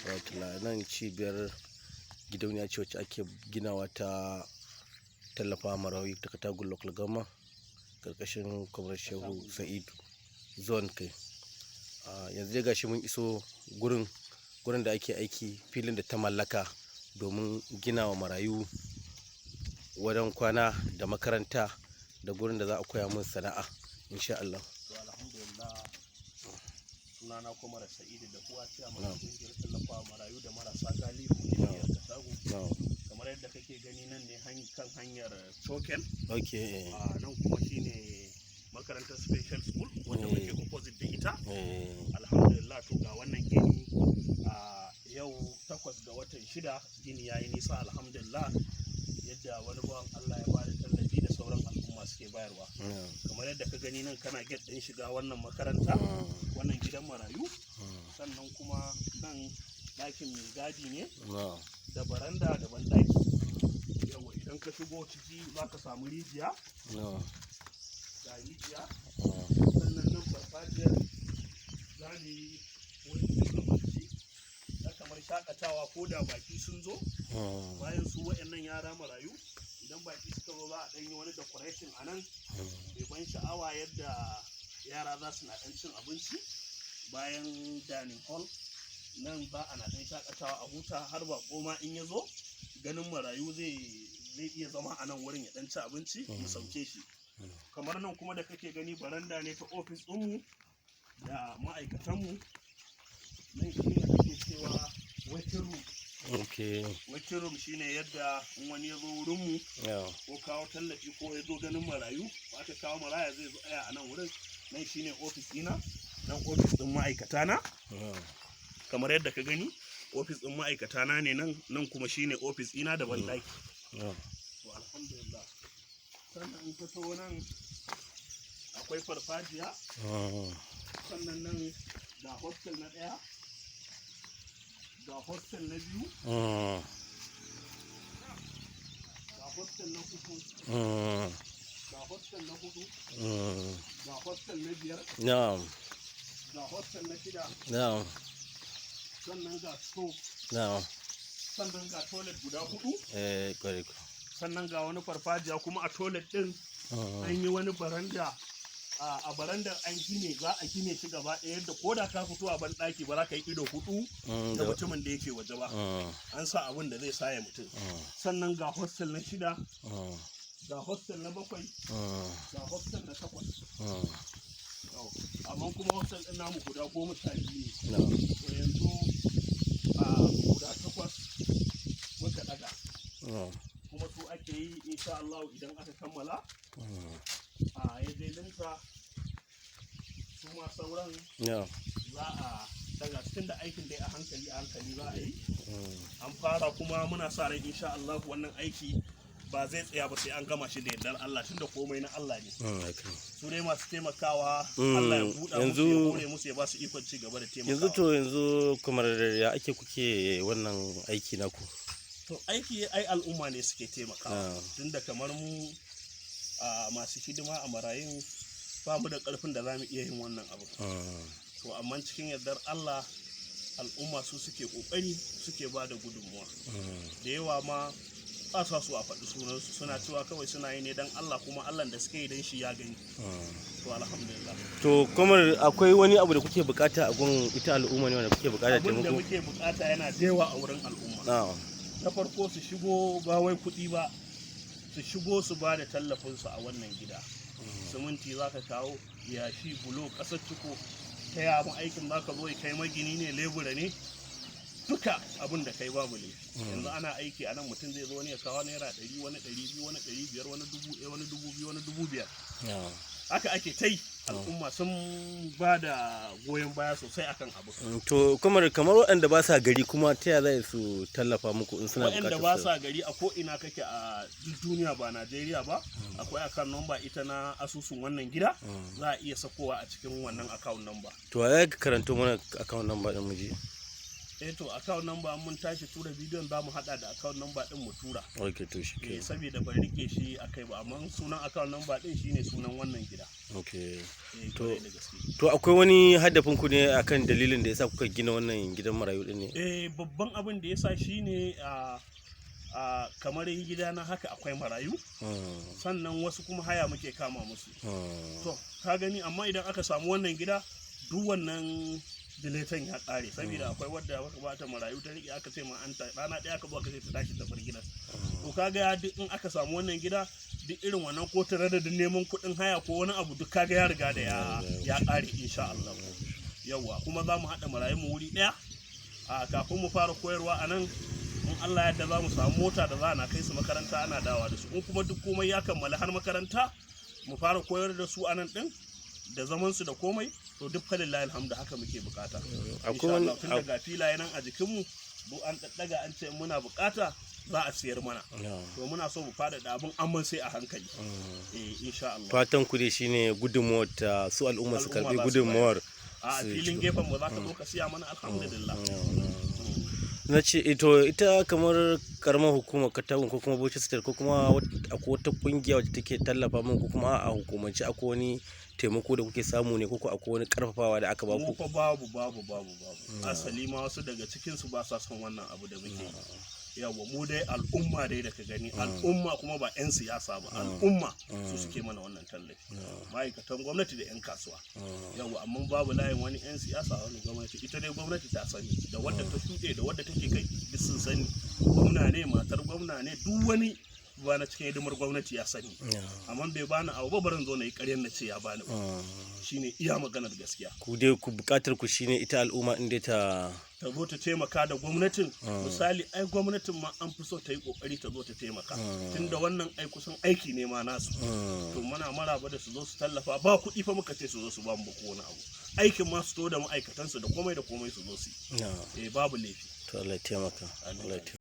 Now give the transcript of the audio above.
Rahmatullah. Nan cibiyar gidauniya ce wacce ake ginawa ta tallafa marayu ta Katagum Local Government, karkashin Comrade Shehu Sa'idu Zone kai. Yanzu dai gashi mun iso gurin da ake aiki, filin da ta mallaka domin gina wa marayu wajen kwana da makaranta da gurin da za a koya musu sana'a, insha Allah. To, alhamdulillah. Sunana Kwamar Sa'idu da kuwa ciyaman kungiyar tallafawa marayu da marasa galihu na Katagun. Kamar yadda kake gani, nan ne kan hanyar Choken. A nan kuma shine makarantar special school wanda muke opposite da ita. Alhamdulillah. To, ga wannan gini a yau 8 ga watan 6, gini yayi nisa, alhamdulillah, yadda wani bawan Allah ya bada tallafi da sauran al'umma suke bayarwa. Kamar yadda ka gani, nan kana gate ɗin shiga wannan makaranta, wannan gidan marayu. Sannan kuma nan ɗakin mai gadi ne da baranda da banɗaki. Yawa, idan ka shigo ciki za ka samu rijiya. Ga rijiya. Sannan nan farfajiyar za mu yi wurin cin abinci na kamar shakatawa, ko da baki sun zo. Bayan su waɗannan yara marayu, idan baki suka zo, za a ɗan yi wani decoration a nan mai ban sha'awa, yadda yara za su na ɗan cin abinci. Bayan dining hall, nan za a na ɗan shakatawa a huta, har baƙo ma in ya zo ganin marayu zai iya zama a nan wurin ya ɗan ci abinci, mu sauke shi. Kamar nan kuma da kake gani, baranda ne ta ofis ɗinmu da ma'aikatanmu. Nan shi ne ake cewa waiting room. Waiting room shine yadda in wani ya zo wurinmu ko kawo tallafi ko ya zo ganin marayu ko aka kawo maraya, zai zo tsaya a nan wurin. Nan shine ofis ɗina, nan ofis ɗin ma'aikata na. Kamar yadda ka gani, ofis ɗin ma'aikata na ne nan. Nan kuma shine ofis ɗina da banɗaki. To, alhamdulillah. Sannan in ka taho nan akwai farfajiya. Sannan nan ga hostel na ɗaya, ga hostel na biyu, ga hostel na uku, ga hostel na hudu, ga hostel na biyar, ga hostel na shida. Sannan ga store. Sannan ga toilet guda hudu. Eh, kwarai ko. Sannan ga wani farfajiya kuma. A toilet din an yi wani baranda. A barandar an gine, za a gine shi gaba ɗaya, yadda ko da ka fito a ban ɗaki ba za ka yi ido hudu da mutumin da yake waje ba. An sa abin da zai saya mutum. Sannan ga hostel na shida, ga hostel na bakwai, ga hostel na takwas. Amma kuma hostel ɗin namu guda 12 ne. To, yanzu a guda takwas muka ɗaga, kuma su ake yi, insha Allah. Idan aka kammala a ya linta, su ma sauran za a daga cikin da aikin dai a hankali a hankali za a yi. An fara, kuma muna sa ran insha Allah wannan aiki ba zai tsaya ba sai an gama shi da yardar Allah, tunda komai na Allah ne. Haka ne. Su dai masu taimakawa, Allah ya buɗa musu, ya hore musu, ya ba su ikon ci gaba da taimakawa. Yanzu, to, yanzu kamar ya ake kuke wannan aiki naku? To, aiki ai al'umma ne suke taimakawa, tunda kamar mu a masu hidima a marayun ba mu da ƙarfin da za mu iya yin wannan abu. To, amma cikin yardar Allah, al'umma su suke ƙoƙari, suke ba da gudunmuwa. Da yawa ma ba sa so a faɗi sunansu, suna cewa kawai suna yi ne don Allah, kuma Allah da suke yi don shi ya gani. To, alhamdulillah. To, kamar akwai wani abu da kuke bukata a gun ita al'umma ne wanda kuke bukata Abin da taimako? muke bukata yana da yawa a wurin al'umma. Na farko, su shigo, ba wai kuɗi ba, su shigo su ba da tallafinsu a wannan gida. Siminti za ka kawo, yashi, bulo, ƙasar ciko, ta yamu aikin za ka zo ya kai, magini ne, lebura ne, duka abin da kai babu laifi. Yanzu ana aiki a nan, mutum zai zo, wani ya kawo ₦100, wani 200, wani 500, wani 1000, wani 2000, wani 5000. Haka ake ta yi. Al'umma sun ba da goyon baya sosai akan abu. To, kamar waɗanda ba sa gari kuma, ta ya za su tallafa muku in suna Waɗanda bukatar ba su? sa gari, a ko ina kake a duk duniya, ba Najeriya ba, akwai account number ita na asusun wannan gida, za a iya sakowa a cikin wannan account number. To, ya ka karanto mana account number din mu je. Eh to, account number mun tashi tura bidiyon za mu hada da account number din mu tura. Ok, to shi Eh, ke. Saboda ban rike shi akai ba, amma sunan account number din shine sunan wannan gida. Ok. Eh, To- kwarai da gaske. To akwai wani hadafin ku ne akan dalilin da yasa kuka gina wannan gidan marayu din ne? Eh, babban abin da yasa shine a kamar gida na haka akwai marayu, sannan wasu kuma haya muke kama musu. To ka gani, amma idan aka samu wannan gida, duk wannan diletan ya kare, saboda akwai wadda aka bata marayu ta rike, aka ce ma an ta rana ɗaya aka zo aka ce ta tashi ta bar gidan. To kaga duk in aka samu wannan gida, duk irin wannan ko tare da neman kuɗin haya ko wani abu, duk kaga ya riga da ya kare insha Allah. Yawwa, kuma za mu haɗa marayun mu wuri ɗaya a kafin mu fara koyarwa a nan. In Allah yadda za mu samu mota da za a na kai su makaranta ana dawa da su. In kuma duk komai ya kammala har makaranta mu fara koyar da su a nan din da zaman su da komai, to duk falillahi alhamdu haka muke bukata. Akwai Insha wani Allah, tun daga filaye nan a jikinmu duk an daddaga, an ce in muna bukata za a siyar mana. To muna so mu faɗaɗa abin, amma sai a hankali. Eh, insha Allah. Fatan ku dai shine gudunmuwar ta su al'umma su Al'umma karbi za su gudunmuwar. A filin gefen mu za ka zo ka siya mana, alhamdulillah. Na ce ito ita kamar karamar hukumar Katagun ko kuma Bauchi State ko kuma akwai wata kungiya wacce take tallafa min, ko kuma a hukumance akwai wani taimako da kuke samu ne, ko ko akwai wani karfafawa da aka Mu baku? fa babu, babu, babu, babu. Asali ma wasu daga cikin su ba sa son wannan abu da muke yi. Yawa, mu dai al'umma dai da ka gani, al'umma kuma ba 'yan siyasa ba, al'umma su suke mana wannan tallafi, ma'aikatan gwamnati da 'yan kasuwa. Yawa, amma babu layin wani 'yan siyasa, wani gwamnati. Ita dai gwamnati ta sani, da wadda ta shuɗe da wadda take kai duk sun sani. Gwamna ne, matar gwamna ne, duk wani ba na cikin hidimar gwamnati ya sani, amma bai bani abu ba, barin zo na yi ƙaryar na ce ya bani ba. Shine iya maganar gaskiya. Ku dai ku bukatar ku shine ita al'umma inda ta Ta zo ta taimaka da gwamnatin. Misali, ai gwamnatin ma an fi so ta yi kokari ta zo ta taimaka, tunda wannan ai kusan aiki ne ma nasu. To muna maraba da su zo su tallafa. Ba kuɗi fa muka ce su zo su ba mu ba ko wani abu, aikin ma su to da ma'aikatansu da komai da komai su zo su yi. Eh, babu laifi. To Allah ya taimaka. Amin. Allah ya taimaka.